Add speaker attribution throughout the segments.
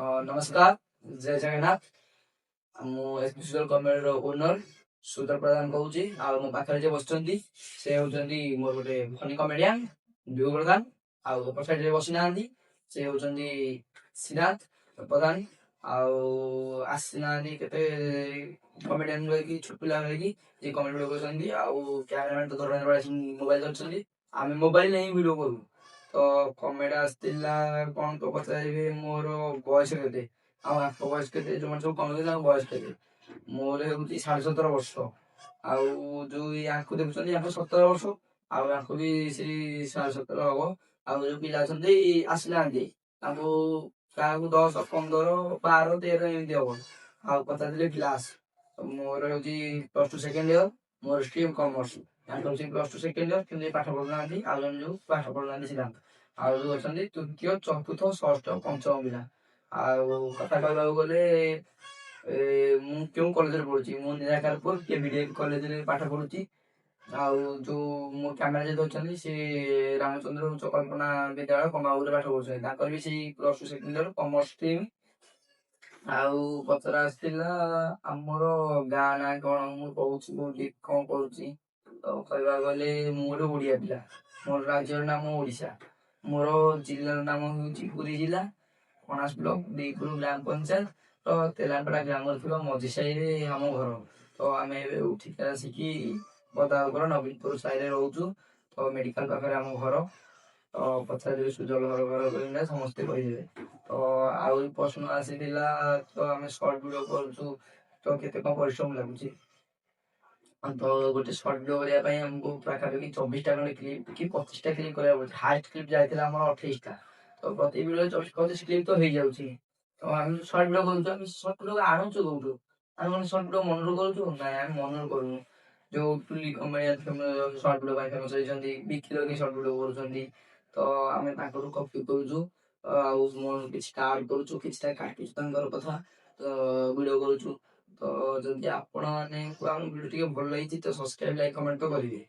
Speaker 1: ନମସ୍କାର, ଜୟ ଜଗନ୍ନାଥ। ମୁଁ S visual କମେଡିର owner ସୁଦର ପ୍ରଧାନ କହୁଛି। ଆଉ ମୋ ପାଖରେ ଯିଏ ବସିଛନ୍ତି, ସେ ହେଉଛନ୍ତି ମୋର ଗୋଟେ ଫନି କମେଡିଆନ ବିଭୁ ପ୍ରଧାନ। ଆଉ ଅପର ସାଇଡରେ ବସିନାହାନ୍ତି, ସେ ହେଉଛନ୍ତି ସିଦ୍ଧାର୍ଥ ପ୍ରଧାନ। ଆଉ ଆସିନାହାନ୍ତି କେତେ କମେଡିଆନ ରହିକି, ଛୋଟ ପିଲା ରହିକି ଯିଏ କମେଡି ଭିଡିଓ କରୁଛନ୍ତି। ଆଉ କ୍ୟାମେରାମ୍ୟାନ ତ ଧରଣୀ ଆସିକି ମୋବାଇଲ ଧରିଛନ୍ତି। ଆମେ ମୋବାଇଲ ହିଁ ଭିଡିଓ କରୁ। ତ କମେଡି ଆସିଥିଲା କଣ, ତ ପଚାରିବେ ମୋର ବୟସ କେତେ ଆଉ ଆଙ୍କ ବୟସ କେତେ, ଯୋଉମାନେ ସବୁ କମେଡି, ତାଙ୍କ ବୟସ କେତେ। ମୋର ହେଉଛି 17.5 ବର୍ଷ। ଆଉ ଯୋଉ ୟାଙ୍କୁ ଦେଖୁଛନ୍ତି, ୟାଙ୍କୁ 17 ବର୍ଷ, ଆଉ ୟାଙ୍କୁ ବି ସେଇ 17.5 ହବ। ଆଉ ଯୋଉ ପିଲା ଅଛନ୍ତି, ଆସିନାହାନ୍ତି, ତାଙ୍କୁ କାହାକୁ 10, 15, 12, 13 ଏମିତି ହବ। ଆଉ ପଚାରିଥିଲେ କ୍ଲାସ, ମୋର ହେଉଛି ପ୍ଲସ ଟୁ ସେକେଣ୍ଡ ଇୟର, ମୋର ଷ୍ଟ୍ରିମ୍ କମର୍ସ। ତାଙ୍କର ସେଇ ପ୍ଲସ ଟୁ ସେକେଣ୍ଡ ଇୟର, କିନ୍ତୁ ଏ ପାଠ ପଢୁନାହାନ୍ତି। ଆଉ ଜଣେ ଯୋଉ ପାଠ ପଢୁନାହାନ୍ତି ସିଦ୍ଧାନ୍ତ। ଆଉ ଯୋଉ ଅଛନ୍ତି ତୃତୀୟ, ଚତୁର୍ଥ, ଷଷ୍ଠ, ପଞ୍ଚମ ପିଲା। ଆଉ କଥା କହିବାକୁ ଗଲେ ମୁଁ କେଉଁ କଲେଜରେ ପଢୁଛି? ମୁଁ ନିରାକାରପୁର କେବିଡି କଲେଜରେ ପାଠ ପଢୁଛି। ଆଉ ଯୋଉ ମୋ କ୍ୟାମେରା ଯିଏ ଧରିଛନ୍ତି, ସେ ରାମଚନ୍ଦ୍ର ଉଚ୍ଚ କଳ୍ପନା ବିଦ୍ୟାଳୟ, କମାବୁରେ ପାଠ ପଢୁଛନ୍ତି। ତାଙ୍କର ବି ସେଇ plus two second year, commerce stream. ଆଉ ପଚରା ଆସିଥିଲା ଆମର ଗାଁ ନାଁ କଣ, ମୁଁ କହୁଛି କୋଉଠି କଣ କରୁଛି। ତ କହିବାକୁ ଗଲେ ମୁଁ ଗୋଟେ ଓଡ଼ିଆ ପିଲା। ମୋର ରାଜ୍ୟର ନାମ ଓଡ଼ିଶା। ମୋର ଜିଲ୍ଲାର ନାମ ହେଉଛି ପୁରୀ ଜିଲ୍ଲା, କଣାସ ବ୍ଲକ, ଦେଇପୁର ଗ୍ରାମ ପଞ୍ଚାୟତ ତ ତେଲାନପଡ଼ା ଗ୍ରାମରେ ଥିବା ମଝି ସାହିରେ ଆମ ଘର। ତ ଆମେ ଏବେ ଉଠିକି ଆସିକି ବଦାଗର ନବୀନପୁର ସାହିରେ ରହୁଛୁ। ତ ମେଡିକାଲ ପାଖରେ ଆମ ଘର। ତ ପଚାରିବେ ସୁଜଳ ଘର ଘର କହିଲେ ସମସ୍ତେ କହିଦେବେ। ତ ଆଉ ପ୍ରଶ୍ନ ଆସିଥିଲା, ତ ଆମେ ସର୍ଟ ଭିଡିଓ କରୁଛୁ, ତ କେତେ କଣ ପରିଶ୍ରମ ଲାଗୁଛି। ତ ଗୋଟେ ସର୍ଟ ଭିଡିଓ କରିବା ପାଇଁ ଆମକୁ ପାଖାପାଖି 24ଟା ଖଣ୍ଡେ କ୍ଲିପ୍ କି 25ଟା କ୍ଲିପ୍ କରିବାକୁ ପଡୁଛି। ହାଏଷ୍ଟ କ୍ଲିପ୍ ଯାଇଥିଲା ଆମର 28ଟା। ତ ପ୍ରତି ଭିଡିଓ 24 25 କ୍ଲିପ୍ ତ ହେଇଯାଉଛି। ତ ଆମେ ସର୍ଟ ଭିଡିଓ କରୁଛୁ, ଆମେ ସର୍ଟ ଭିଡିଓ ଆଣୁଛୁ କୋଉଠୁ? ଆମେ କଣ ସର୍ଟ ଭିଡିଓ ମନରୁ କରୁଛୁ? ନାଇଁ, ଆମେ ମନରୁ କରୁନୁ। ଯୋଉ ଟୁଲି କମେଡିଆନ ସର୍ଟ ଭିଡିଓ ପାଇଁ ଫେମସ ହେଇଛନ୍ତି, ବିକି ରଖି ସର୍ଟ ଭିଡିଓ କରୁଛନ୍ତି, ତ ଆମେ ତାଙ୍କଠୁ କପି କରୁଛୁ। ଆଉ ମୋର କିଛିଟା ଆଡ୍ କରୁଛୁ, କିଛିଟା କାଟୁଛୁ ତାଙ୍କର କଥା, ତ ଭିଡିଓ କରୁଛୁ। ତ ଯଦି ଆପଣ ମାନଙ୍କୁ ଆମ ଭିଡିଓ ଟିକେ ଭଲ ଲାଗିଛି, ତ ସବସ୍କ୍ରାଇବ, ଲାଇକ୍, କମେଣ୍ଟ ତ କରିବେ।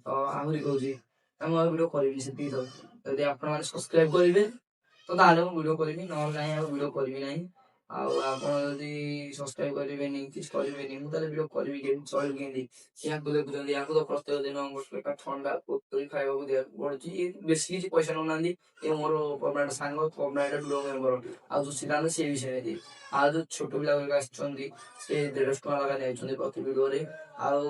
Speaker 1: ତ ଆହୁରି କହୁଛି, ମୁଁ ଆଉ ଭିଡିଓ କରିବିନି, ସେତିକି ତ। ଯଦି ଆପଣମାନେ ସବସ୍କ୍ରାଇବ କରିବେ, ତ ତାହେଲେ ମୁଁ ଭିଡିଓ କରିବି, ନହେଲେ ନାହିଁ, ଆଉ ଭିଡିଓ କରିବି ନାହିଁ। ଆଉ ଆପଣ ଯଦି ସବସ୍କ୍ରାଇବ କରିବେନି, କିଛି କରିବେନି, ମୁଁ ତାହେଲେ ଭିଡିଓ କରିବି କେମିତି, ଚଳିବି କେମିତି? ୟାଙ୍କୁ ଦେଖୁଛନ୍ତି, ୟାଙ୍କୁ ତ ପ୍ରତ୍ୟେକ ଦିନ ଗୋଟେ ଥଣ୍ଡା କୋତ୍ରୀ ଖାଇବାକୁ ଦେବାକୁ ପଡୁଛି। ଇଏ ବେଶୀ କିଛି ପଇସା ନଉନାହାନ୍ତି। ଏ ମୋର ପରମାନେଣ୍ଟ ସାଙ୍ଗ, ପରମାନେଣ୍ଟ ଭିଡିଓ ମେମ୍ବର। ଆଉ ଯୋଉ ସିଦ୍ଧାନ୍ତ, ସିଏ ବି ସେମିତି। ଆଉ ଯୋଉ ଛୋଟ ପିଲା ଗୁଡିକ ଆସିଛନ୍ତି, ସେ 150 ଟଙ୍କା ଲେଖା ନେଉଛନ୍ତି ପ୍ରତି ଭିଡିଓରେ। ଆଉ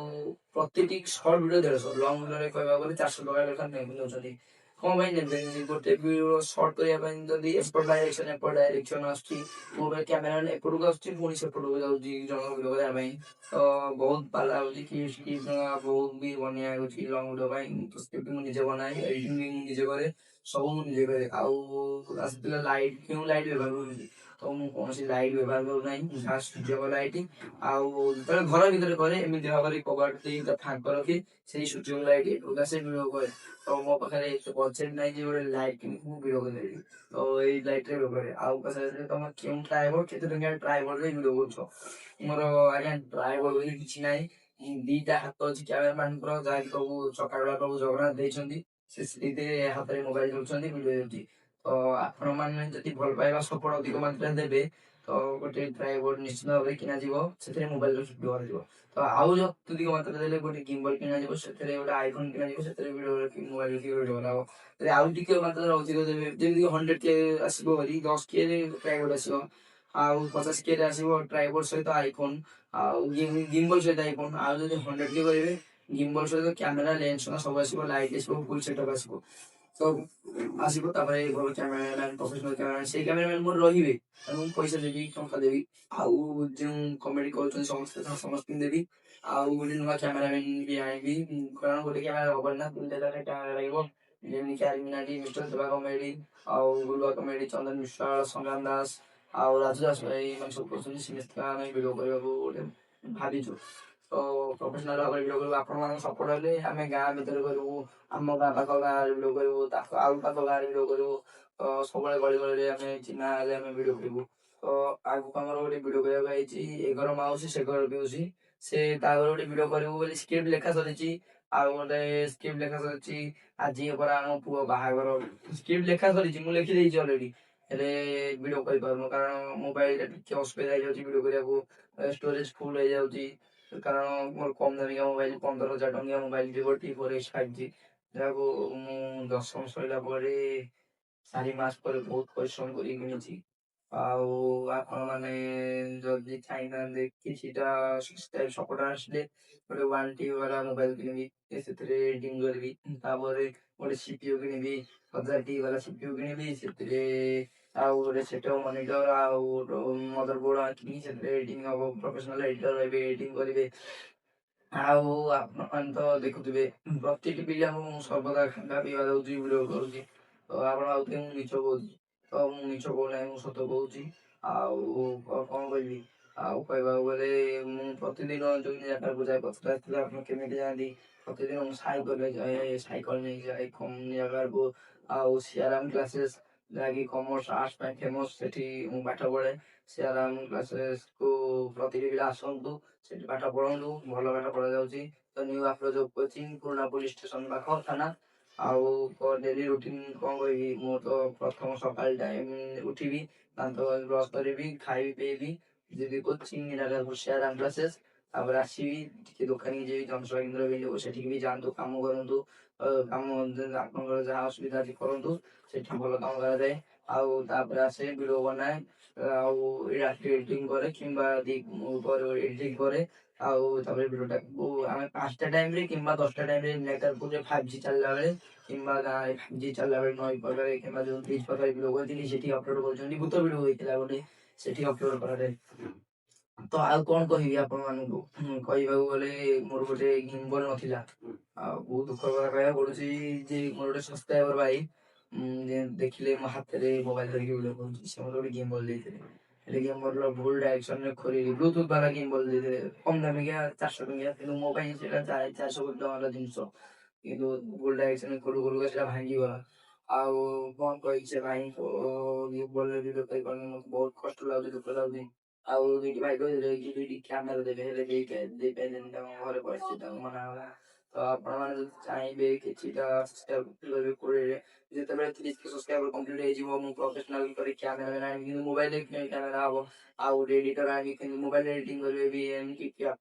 Speaker 1: ପ୍ରତିଟି ସର୍ଟ ଭିଡିଓ 150, ଲଙ୍ଗ ଭିଡିଓରେ କହିବାକୁ ଗଲେ 400 ଟଙ୍କା ଲେଖା ନେଉଛନ୍ତି। କଣ ପାଇଁ ନେବେ? ଗୋଟେ ଭିଡିଓ ସର୍ଟ କରିବା ପାଇଁ ଯଦି ଏପଟ ଡାଇରେକ୍ସନ, ଏପଟ ଡାଇରେକ୍ସନ ଆସୁଛି, ମୋବାଇଲ କ୍ୟାମେରା ଏପଟକୁ ଆସୁଛି, ପୁଣି ସେପଟକୁ ଯାଉଛି ଜଣଙ୍କ ଭିଡିଓ କରିବା ପାଇଁ, ତ ବହୁତ ପାଲା ହଉଛି। କି ବହୁତ ବି ବନିଆ ହେଉଛି ଲଙ୍ଗ ଭିଡିଓ ପାଇଁ। ତ ସ୍କ୍ରିପ୍ଟ ମୁଁ ନିଜେ ବନାଏ, ଏଡିଟିଂ ବି ମୁଁ ନିଜେ କରେ, ସବୁ ମୁଁ ନିଜେ କରେ। ଆଉ ଆସିଥିଲା ଲାଇଟ୍, କେଉଁ ଲାଇଟ୍ ବ୍ୟବହାର କରୁଛନ୍ତି। ତ ମୁଁ କୌଣସି ଲାଇଟ୍ ବ୍ୟବହାର କରୁନାହିଁ, ଯାହା ସୂର୍ଯ୍ୟଙ୍କ ଲାଇଟ୍। ଆଉ ଯେତେବେଳେ ଘର ଭିତରେ କରେ, ଏମିତି ଭାବରେ କବାଟ ଦେଇ ତା ଫାଙ୍କ ରଖି ସେଇ ସୂର୍ଯ୍ୟଙ୍କ ଲାଇଟ୍ ସେ ଭିଡିଓ କରେ। ତ ମୋ ପାଖରେ ବଜେଟ୍ ନାହିଁ ଯେ ଗୋଟେ ଲାଇଟ୍ କିଣିକି ମୁଁ ଭିଡିଓ କରିପାରିବି। ତ ଏଇ ଲାଇଟ୍ରେ ଭିଡିଓ କରେ। ଆଉ ପଚାରିଲେ ତମେ କେଉଁ ଟ୍ରାଇପଡ୍, କେତେ ଟଙ୍କିଆ ଟ୍ରାଇପଡ୍ରେ ଭିଡିଓ କରୁଛ? ମୋର ଆଜ୍ଞା ଟ୍ରାଇପଡ୍ ବୋଲି କିଛି ନାହିଁ। ଦିଟା ହାତ ଅଛି କ୍ୟାମେରାମ୍ୟାନଙ୍କର, ଯାହାକି ପ୍ରଭୁ ସକାଳୁଆ ପ୍ରଭୁ ଜଗନ୍ନାଥ ଦେଇଛନ୍ତି। ସେ ସେଇଥିରେ ହାତରେ ମୋବାଇଲ ଧରୁଛନ୍ତି, ଭିଡିଓ ହେଉଛି। ତ ଆପଣମାନେ ଯଦି ଭଲ ପାଇବା, ସପୋର୍ଟ ଅଧିକ ମାତ୍ରାରେ ଦେବେ, ତ ଗୋଟେ ଟ୍ରାଇପଡ୍ ନିଶ୍ଚିତ ଭାବରେ କିଣାଯିବ, ସେଥିରେ ମୋବାଇଲରେ ଭିଡିଓ କରାଯିବ। ତ ଆଉ ଅତ୍ୟଧିକ ମାତ୍ରାରେ ଦେଲେ ଗୋଟେ ଗିମ୍ବଲ କିଣାଯିବ, ସେଥିରେ ଗୋଟେ ଆଇଫୋନ କିଣାଯିବ, ସେଥିରେ ଭିଡିଓ ରଖି, ମୋବାଇଲ ରଖି ଭିଡିଓ କରାହବ। ଯଦି ଆଉ ଟିକେ ମାତ୍ରାରେ ଅଧିକ ଦେବେ, ଯେମିତି 100K ଆସିବ ଭାରି, 10K ରେ ଟ୍ରାଇପଡ୍ ଆସିବ, ଆଉ 50K ରେ ଆସିବ ଟ୍ରାଇପଡ୍ ସହିତ ଆଇଫୋନ ଆଉ ଗିମ୍ବଲ ସହିତ ଆଇଫୋନ। ଆଉ ଯଦି 100K କରିବେ, ଗିମ୍ବଲ ସହିତ କ୍ୟାମେରା, ଲେନ୍ସ ସବୁ ଆସିବ, ଲାଇଟ୍ ଆସିବ, ଫୁଲ୍ ସେଟଅପ୍ ଆସିବ, ସବୁ ଆସିବ। ତାପରେ ଭଲ କ୍ୟାମେରାମ୍ୟାନ, ପ୍ରଫେସନାଲ କ୍ୟାମେରାମ୍ୟାନ, ସେଇ କ୍ୟାମେରାମ୍ୟାନ ମୋର ରହିବେ, ତାଙ୍କୁ ମୁଁ ପଇସା ଦେବି, ଟଙ୍କା ଦେବି। ଆଉ ଯେଉଁ କମେଡି କରୁଛନ୍ତି ସମସ୍ତେ, ସମସ୍ତଙ୍କୁ ଦେବି। ଆଉ ଗୋଟେ ନୂଆ କ୍ୟାମେରାମ୍ୟାନ ବି ଆଣିବି, କାରଣ ଗୋଟେ କ୍ୟାମେରା ହବନି ନା, ତିନିଟା ଚାରିଟା କ୍ୟାମେରା ଲାଗିବ। ଯେମିତି କ୍ୟାରିମିନାଟି, ମିଷ୍ଟର ଦେବା କମେଡି, ଆଉ ଗୁଲୁଆ କମେଡି, ଚନ୍ଦନ ବିଶ୍ୱାଳ, ସଂଗ୍ରାମ ଦାସ ଆଉ ରାଜୁ ଦାସ ଭାଇ, ଏମାନେ ସବୁ କରୁଛନ୍ତି। ସମସ୍ତେ ଆମେ ଭିଡିଓ କରିବାକୁ ଗୋଟେ ଭାବିଛୁ। ତ ପ୍ରଫେସନାଲ ଭାବରେ ଭିଡିଓ କରିବୁ। ଆପଣମାନଙ୍କ ସପୋର୍ଟ ହେଲେ ଆମେ ଗାଁ ଭିତରେ କରିବୁ, ଆମ ଗାଁ ପାଖ ଗାଁରେ ଭିଡିଓ କରିବୁ, ତାଙ୍କ ଆଉ ପାଖ ଗାଁରେ ଭିଡିଓ କରିବୁ। ତ ସବୁବେଳେ ଗଳି ଗଳିରେ ଆମେ ଚିହ୍ନା ହେଲେ ଆମେ ଭିଡିଓ କରିବୁ। ତ ଆଗକୁ ଆମର ଗୋଟେ ଭିଡିଓ କରିବାକୁ ହେଇଛି, ଏ ଘର ମାଉସୀ ସେ ଘର ପିଉସୀ, ସେ ତା ଘରେ ଗୋଟେ ଭିଡିଓ କରିବୁ ବୋଲି ସ୍କ୍ରିପ୍ଟ ଲେଖା ସରିଛି। ଆଉ ଗୋଟେ ସ୍କ୍ରିପ୍ଟ ଲେଖା ସରିଛି, ଆଜି ପରା ଆମ ପୁଅ ବାହାଘର, ସ୍କ୍ରିପ୍ଟ ଲେଖା ସରିଛି, ମୁଁ ଲେଖିଦେଇଛି ଅଲରେଡି। ହେଲେ ଭିଡ଼ିଓ କରିପାରୁନୁ, କାରଣ ମୋବାଇଲଟା ଟିକେ ଅସୁବିଧା ହେଇଯାଉଛି ଭିଡ଼ିଓ କରିବାକୁ, ଷ୍ଟୋରେଜ ଫୁଲ୍ ହେଇଯାଉଛି। କାରଣ ମୋର କମ୍ ଦାମିକା ମୋବାଇଲ, 15,000 ଟଙ୍କିଆ ମୋବାଇଲ ଭିଭୋ T4X 5G, ଯାହାକୁ ମୁଁ ଦଶମ ସରିଲା ପରେ 4 ମାସ ପରେ ବହୁତ ପରିଶ୍ରମ କରିକି କିଣିଛି। ଆଉ ଆପଣମାନେ ଯଦି ଚାହିଁଥାନ୍ତେ, କିଛିଟା ସବସ୍କ୍ରାଇବ୍ ସପୋର୍ଟ ଆସିଲେ ଗୋଟେ 1 TB ବାଲା ମୋବାଇଲ କିଣିବି, ସେଥିରେ ଏଡ଼ିଟିଂ କରିବି। ତାପରେ ଗୋଟେ CPU କିଣିବି, 1000 ଟି ବାଲା CPU କିଣିବି, ସେଥିରେ ଆଉ ଗୋଟେ ସେଟଅପ୍ ମନିଟର ଆଉ ମଦର ବୋର୍ଡ କିଣିକି ସେଥିରେ ଏଡ଼ିଟିଂ ହବ। ପ୍ରଫେସନାଲ ଏଡ଼ିଟର ରହିବେ, ଏଡ଼ିଟିଂ କରିବେ। ଆଉ ଆପଣମାନେ ତ ଦେଖୁଥିବେ, ପ୍ରତିଟି ପିଲାଙ୍କୁ ମୁଁ ସର୍ବଦା ଖାଇବା ପିଇବା ଦଉଛି, ଭିଡ଼ିଓ କରୁଛି। ତ ଆପଣ ଭାବୁଥିବେ ମୁଁ ମିଛ କହୁଛି, ତ ମୁଁ ମିଛ କହୁନାହିଁ, ମୁଁ ସତ କହୁଛି। ଆଉ କଣ କହିବି? ଆଉ କହିବାକୁ ଗଲେ ମୁଁ ପ୍ରତିଦିନ ଯୋଉ ଜାଗାକୁ ଯାଏ, ପଥର ଆସିଥିଲା ଆପଣ କେମିତି ଯାଆନ୍ତି? ପ୍ରତିଦିନ ମୁଁ ସାଇକେଲରେ ଯାଏ, ସାଇକେଲ ନେଇକି ଯାଏ ଜାଗାକୁ। ଆଉ ସିଆରାମ କ୍ଲାସେସ୍, ଯାହାକି କମର୍ସ ଆର୍ଟସ ପାଇଁ ଫେମସ୍, ସେଠି ମୁଁ ପାଠ ପଢ଼େ। ସିଆରାମ କ୍ଲାସେସକୁ ପ୍ରତିଟି ପିଲା ଆସନ୍ତୁ, ସେଠି ପାଠ ପଢ଼ନ୍ତୁ, ଭଲ ପାଠ ପଢ଼ାଯାଉଛି। ତ ନ୍ୟୁ ଆପ୍ରୋଚ୍ କୋଚିଂ, ପୁରୁଣା ପୋଲିସ ଷ୍ଟେସନ ପାଖ ଥାନା। ଆଉ ଡେଲି ରୁଟିନ୍ କଣ କହିବି? ମୁଁ ତ ପ୍ରଥମ ସକାଳ ଟାଇମ୍ ଉଠିବି, ଦାନ୍ତ ବ୍ରସ୍ କରିବି, ଖାଇବି, ପିଇବି, ଯିବି କୋଚିଂ ସିଆରାମ କ୍ଲାସେସ୍। ତାପରେ ଆସିବି, ଟିକେ ଦୋକାନୀ ଯିବି, ଜନସେବା କେନ୍ଦ୍ର ବି ସେଠିକି ବି ଯାଆନ୍ତୁ, କାମ କରନ୍ତୁ। କାମ ଆପଣଙ୍କର ଯାହା ଅସୁବିଧା ଅଛି କରନ୍ତୁ, ସେଠି ଭଲ କାମ କରାଯାଏ। ଆଉ ତାପରେ ଆସେ, ଭିଡ଼ିଓ ବନାଏ ଆଉ ରାତି ଏଡ଼ିଟିଂ କରେ କିମ୍ବା ପରେ ଏଡ଼ିଟିଂ କରେ। ଆଉ ତାପରେ ଭିଡ଼ିଓଟାକୁ ଆମେ 5ଟା ଟାଇମରେ କିମ୍ବା 10ଟା ଟାଇମରେ ନେଟୱାର୍କରେ 5G ଚାଲିଲା ବେଳେ କିମ୍ବା ଗାଁରେ 5G ଚାଲିଲା ବେଳେ, ନଈ ପାଖରେ କିମ୍ବା ଯୋଉ ବ୍ରିଜ ପାଖରେ ଭିଡ଼ିଓ କରିଥିଲି, ସେଠି ଅପଲୋଡ କରୁଛନ୍ତି। ଭୂତ ଭିଡ଼ିଓ ହେଇଥିଲା ଗୋଟେ, ସେଠି ଅପଲୋଡ କରାଯାଏ। ତ ଆଉ କଣ କହିବି ଆପଣମାନଙ୍କୁ? କହିବାକୁ ଗଲେ ମୋର ଗୋଟେ ଗିମ୍ବଲ ନଥିଲା। ଆଉ ବହୁତ ଦୁଃଖ କଥା କହିବାକୁ ପଡୁଛି ଯେ ମୋର ଗୋଟେ ସବସ୍କ୍ରାଇବର ଭାଇ ଦେଖିଲେ ମୋ ହାତରେ ମୋବାଇଲ ଧରିକି ଭିଡ଼ିଓ କରୁଛି, ସେ ମୋତେ ଗୋଟେ ଗିମ୍ବଲ ଦେଇଥିଲେ। ହେଲେ ଗିମ୍ବଲର ଭୁଲ ଡାଇରେକ୍ସନରେ ଖୋଲିଲି। ବ୍ଲୁଟୁଥ ବାଲା ଗିମ୍ବଲ ଦେଇଥିଲେ, କମ ଦାମିକିଆ, 400 ଟଙ୍କିଆ, କିନ୍ତୁ ମୋ ପାଇଁ ସେଇଟା 400 କୋଟି ଟଙ୍କାର ଜିନିଷ। କିନ୍ତୁ ଭୁଲ ଡାଇରେକ୍ସନରେ ଖୋଲୁ ଖୋଲୁ ସେଟା ଭାଙ୍ଗିଗଲା। ଆଉ କଣ କହିବି, ସେ ଭାଇଙ୍କୁ ଗିମ୍ବଲରେ ଭିଡ଼ିଓ କରିପାରୁନି, ମତେ ବହୁତ କଷ୍ଟ ଲାଗୁଛି, ଦୁଃଖ ଲାଗୁଛି। ଆଉ ଦୁଇଟି ଭାଇ କହିଥିଲେ କି ଦୁଇଟି କ୍ୟାମେରା ଦେବେ, ହେଲେ ଦେଇପାରିଲେନି, ତାଙ୍କ ଘରେ ପରିସ୍ଥିତି ତାଙ୍କୁ ମନା କଲା। ତ ଆପଣମାନେ ଯଦି ଚାହିଁବେ, କିଛିଟା ସବସ୍କ୍ରାଇବ କରିବେ 20ରେ, ଯେତେବେଳେ 30 ସବସ୍କ୍ରାଇବର କମ୍ପ୍ଲିଟ୍ ହେଇଯିବ, ମୁଁ ପ୍ରଫେସନାଲ କରି କ୍ୟାମେରା ଆଣିବି, କିନ୍ତୁ ମୋବାଇଲରେ କ୍ୟାମେରା ହବ। ଆଉ ଗୋଟେ ଏଡିଟର ଆଣିବି, କିନ୍ତୁ ମୋବାଇଲରେ ଏଡିଟିଂ କରିବେ ବି। ଏମିତି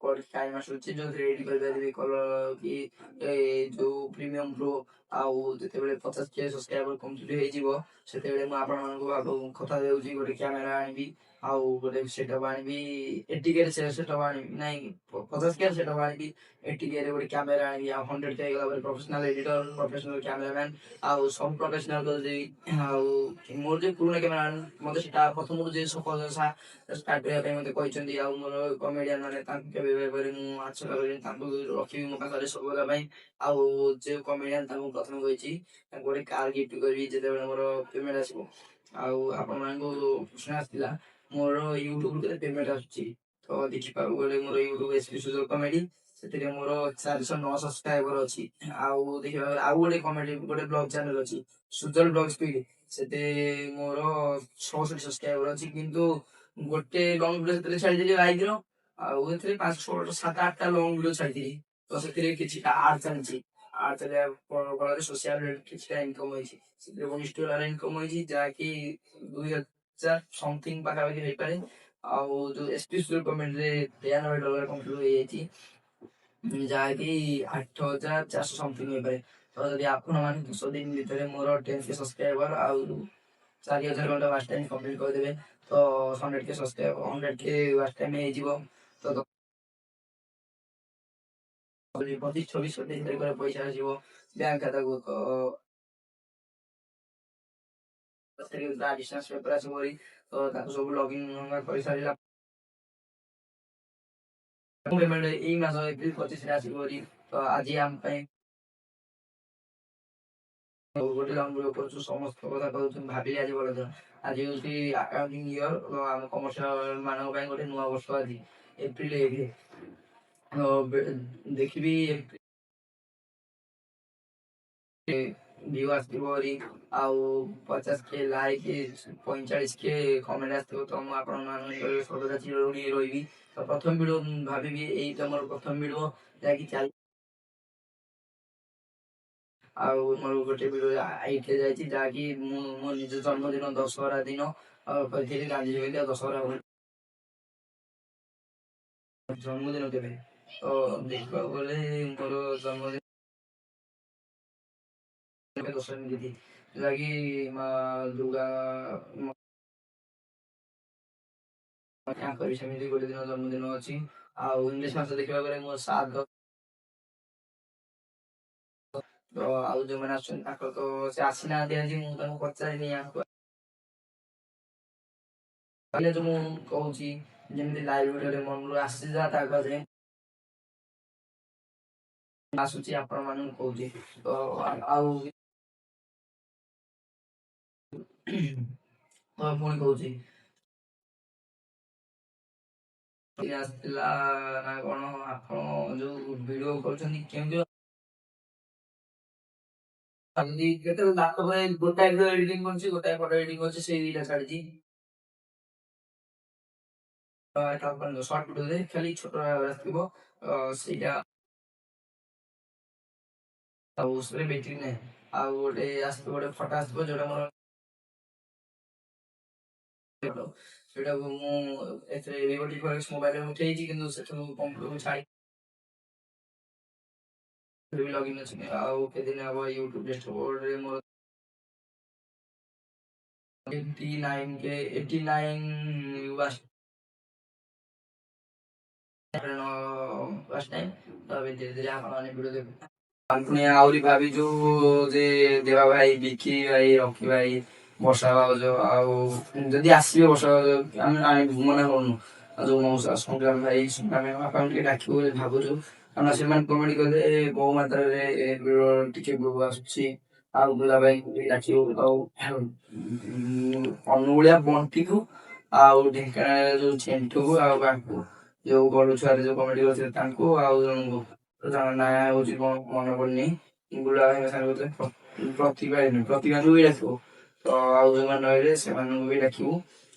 Speaker 1: ଟାଇମ୍ ଆସୁଛି ଯୋଉଥିରେ ଏଡିଟ୍ କରିପାରିବେ କଲର କି ଏ ଯୋଉ ପ୍ରିମିୟମ ପ୍ରୋ। ଆଉ ଯେତେବେଳେ 50K subscriber complete ହେଇଯିବ, ସେତେବେଳେ ମୁଁ ଆପଣମାନଙ୍କୁ ଆଗ କଥା ଦେଉଛି, ଗୋଟେ କ୍ୟାମେରା ଆଣିବି ଆଉ ଗୋଟେ ସେଟଅପ୍ ଆଣିବି, 80K ରେ ସେଟଅପ୍ ଆଣିବି। ନାଇଁ, 50K setup ଆଣିବି, 80K ରେ ଗୋଟେ କ୍ୟାମେରା ଆଣିବି। ଆଉ 100K ହେଇଗଲା ପରେ ପ୍ରଫେସନାଲ ଏଡିଟର, ପ୍ରଫେସନାଲ କ୍ୟାମେରାମ୍ୟାନ ଆଉ ସବୁ ପ୍ରଫେସନାଲ କରିଦେବି। ଆଉ ମୋର ଯୋଉ ପୁରୁଣା କ୍ୟାମେରା, ମତେ ସେଟା ପ୍ରଥମରୁ ଯେ ଷ୍ଟାର୍ଟ କରିବା ପାଇଁ ମତେ କହିଛନ୍ତି। ଆଉ ମୋର କମେଡିଆନ ମାନେ, ତାଙ୍କୁ କେବେ ଭାବରେ ମୁଁ ଆଶା କରିବିନି, ତାଙ୍କୁ ରଖିବି ମୋ ପାଖରେ ସବୁବେଳ ପାଇଁ। ଆଉ ଯୋଉ କମେଡିଆନ, ତାଙ୍କୁ ପ୍ରଥମେ କହିଛି, ତାଙ୍କୁ ଗୋଟେ କାର ଗିଫ୍ଟ କରିବି ଯେତେବେଳେ ମୋର ପେମେଣ୍ଟ ଆସିବ। ଆଉ ଆପଣମାନଙ୍କୁ ପ୍ରଶ୍ନ ଆସିଥିଲା ମୋର ୟୁଟ୍ୟୁବରୁ କେତେ ପେମେଣ୍ଟ ଆସୁଛି। ତ ଦେଖିବାକୁ ଗଲେ ମୋର YouTube S P Sujal comedy, ସେଥିରେ ମୋର 409 ସବସ୍କ୍ରାଇବର ଅଛି। ଆଉ ଦେଖିବାକୁ ଗଲେ ଆଉ ଗୋଟେ କମେଡି, ଗୋଟେ ବ୍ଲଗ ଚ୍ୟାନେଲ ଅଛି ସୁଜଲ ବ୍ଲଗ ସ୍ପିଡ, ସେଥିରେ ମୋର 66 ସବସ୍କ୍ରାଇବର ଅଛି। କିନ୍ତୁ ଗୋଟେ ଲଙ୍ଗ ଭିଡିଓ ସେଥିରେ ଛାଡ଼ିଥିଲି ବାଇକର, ଆଉ ଏଥିରେ ପାଞ୍ଚ ଛଅ ସାତ ଆଠଟା ଲଙ୍ଗ ଭିଡିଓ ଛାଡ଼ିଥିଲି। ତ ସେଥିରେ କିଛିଟା ଆଡ୍ ଚାଲିଛି। ଆଡ୍ ଚାଲିବା ଫଳରେ ସୋସିଆଲ କିଛିଟା ଇନକମ ହେଇଛି। ସେଥିରେ 19 ଡଲାର ଇନକମ ହେଇଛି, ଯାହାକି 2000 ସମଥିଙ୍ଗ ପାଖାପାଖି ହେଇପାରେ। ଆଉ ଯୋଉ S P Sujal କମେଡିରେ 93 dollar complete ହେଇଯାଇଛି, ଯାହାକି 8400 ସମଥିଙ୍ଗ ହେଇପାରେ। ତ ଯଦି ଆପଣମାନେ 10 ଦିନ ଭିତରେ ମୋର 10K subscriber ଆଉ 4000 ଘଣ୍ଟା ୱାଚ୍ ଟାଇମ୍ କମ୍ପ୍ଲିଟ୍ କରିଦେବେ, ତ 100K subscriber, 100K watch time ହେଇଯିବ। ତ 25, 26, 27 ତାରିଖରେ ପଇସା ଆସିବ ବ୍ୟାଙ୍କ ଖାତାକୁ। ତ ଆଡିସନାଲ ପେପର ଆସିବ ଭାରି। ତ ତାକୁ ସବୁ ଲଗଇନ କରିସାରିଲା ପେମେଣ୍ଟ ଏଇ ମାସ ଏପ୍ରିଲ 25ରେ ଆସିବ ଭାରି। ତ ଆଜି ଆମ ପାଇଁ ଗୋଟେ ଲଙ୍ଗ ଭିଡିଓ କରୁଛୁ, ସମସ୍ତ କଥା କହୁଛୁ। ଭାବିଲି ଆଜି ଭଲ ଦିନ। ଆଜି ହଉଛି ଆକାଉଣ୍ଟିଂ ଇୟର, ଆମ କମର୍ସିଆଲ ମାନଙ୍କ ପାଇଁ ଗୋଟେ ନୂଆ ବର୍ଷ ଆଜି ଏପ୍ରିଲ 1। ଦେଖିବି ଭିଉ ଆସିଥିବ ଭାରି ଆଉ 50K like, 45K comment ଆସିଥିବ, ତ ମୁଁ ଆପଣମାନଙ୍କ ସର୍ବଦା ଚିରଋଣୀ ରହିବି। ତ ପ୍ରଥମ ଭିଡିଓ ଭାବିବି, ଏଇଟା ମୋର ପ୍ରଥମ ଭିଡିଓ, ଯାହାକି ଚାଲି ଆଉ ମୋର ଗୋଟେ ଭିଡ଼ିଓ 8K ଯାଇଛି, ଯାହାକି ମୁଁ ମୋ ନିଜ ଜନ୍ମଦିନ ଦଶହରା ଦିନ କରିଥିଲି ଗାନ୍ଧୀ ଜୟନ୍ତୀ ଆଉ ଦଶହରା ଜନ୍ମଦିନ କେବେ। ତ ଦେଖିବାକୁ ଗଲେ ମୋର ଜନ୍ମଦିନ ଦଶମୀ ତିଥି, ଯାହାକି ମା ଦୁର୍ଗା ତାଙ୍କର ବି ସେମିତି ଗୋଟେ ଦିନ ଜନ୍ମଦିନ ଅଛି। ଆଉ ଇଂଲିଶ ମାସ ଦେଖିବାକୁ ଗଲେ ମୋ 7। ତ ଆଉ ଯୋଉମାନେ ଆସୁଛନ୍ତି, ତାଙ୍କର ତ ସେ ଆସିନାହାନ୍ତି ଆଜି, ମୁଁ ତାଙ୍କୁ ପଚାରିନି। ୟାଙ୍କୁ ଯୋଉ ମୁଁ କହୁଛି, ଯେମିତି ଲାଇଭ୍ ଭିଡ଼ିଓରେ ମନରୁ ଆସିଛି ଯାହା ତାକୁ କୁହାଯାଏ ଆସୁଛି, ଆପଣ ମାନଙ୍କୁ କହୁଛି। ତ ଆଉ ତ ପୁଣି କହୁଛି, ଆସିଥିଲା ନା କଣ, ଆପଣ ଯୋଉ ଭିଡ଼ିଓ କରୁଛନ୍ତି କେମିତି କେତେବେଳେ ଲାପଟପରେ ଗୋଟାଏ ଭିଡ଼ିଓ ଏଡିଟିଂ କରୁଛି, ଗୋଟାଏ ଫଟୋ ଏଡିଟିଂ କରୁଛି, ସେଇ ଦିଟା ଛାଡିଛି। ସର୍ଟ ଭିଡ଼ିଓରେ ଖାଲି ଛୋଟ ଆସିଥିବ ସେଇଟା, ଆଉ ସେଥିରେ ବ୍ୟାଟେରୀ ନାହିଁ। ଆଉ ଗୋଟେ ଆସିଥିବ, ଗୋଟେ ଫଟୋ ଆସିଥିବ, ଯୋଉଟା ମୋର ସେଇଟାକୁ ମୁଁ ଏଥିରେ ଭିଭୋ ଟି 4X ମୋବାଇଲରେ ଉଠେଇଛି, କିନ୍ତୁ ସେଠୁ କମ୍ପ୍ୟୁଟରକୁ ଛାଡ଼ି ଲଗଇନ୍ ଅଛି। ଆଉ କେତେ ଦିନ ହବ ୟୁଟ୍ୟୁବ ଡ୍ୟାସବୋର୍ଡରେ ମୋର 89K, 89 watch time. ତ ଏବେ ଧୀରେ ଧୀରେ ଆପଣମାନେ ଭିଡ଼ିଓ ଦେବେ। ପୁଣି ଆହୁରି ଭାବିଛୁ ଯେ ଦେବା ଭାଇ, ବିକି ଭାଇ, ରକି ଭାଇ, ବର୍ଷା ଭାଉଜ, ଆଉ ଯଦି ଆସିବେ ବର୍ଷା ଭାଉଜ, ଆମେ ଆଣିବୁ, ମନା କରୁନୁ। ଆଉ ଯୋଉ ମଉସା, ସଂଗ୍ରାମ ଭାଇ, ସଂଗ୍ରାମ ବାପାଙ୍କୁ ଟିକେ ଡାକିବୁ ବୋଲି ଭାବୁଛୁ, କାରଣ ସେମାନେ କମେଡି କଲେ ବହୁ ମାତ୍ରାରେ ଟିକେ ଆସୁଛି। ଆଉ ବୁଲା ଭାଇଙ୍କୁ ବି ଡାକିବୁ, ଆଉ ଅନୁଗୁଳିଆ ବଣ୍ଟିକୁ, ଆଉ ଢେଙ୍କାନାଳ ଯୋଉ ଚେଣ୍ଟୁକୁ, ଆଉ ବାଙ୍କୁ ଯୋଉ ଗଡୁ ଛୁଆରେ ଯୋଉ କମେଡି କରୁଥିଲେ ତାଙ୍କୁ, ଆଉ ଜଣଙ୍କୁ ତାଙ୍କ ନାଁ ହଉଛି କଣ ମନେ ପଡୁନି, ବୁଲା ଭାଇଙ୍କ ସାଙ୍ଗରେ ପ୍ରତିଭା ଭାଇ, ପ୍ରତିଭାଙ୍କୁ ବି ଡାକିବୁ। ତ ଆଉ ଯୋଉମାନେ ରହିଲେ ସେମାନଙ୍କୁ ବି ଡାକିବୁ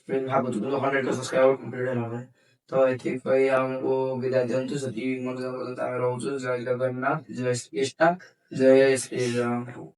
Speaker 1: ବୋଲି ଭାବୁଛୁ, କିନ୍ତୁ 100K subscriber complete ହେଲା ପରେ। ତ ଏତିକି କହି ଆମକୁ ବିଦାୟ ଦିଅନ୍ତୁ। ସେତିକି ମନେ ପର୍ଯ୍ୟନ୍ତ ଆମେ ରହୁଛୁ। ଜୟ ଜଗନ୍ନାଥ, ଜୟ ଶ୍ରୀକୃଷ୍ଣ, ଜୟ ଶ୍ରୀରାମ।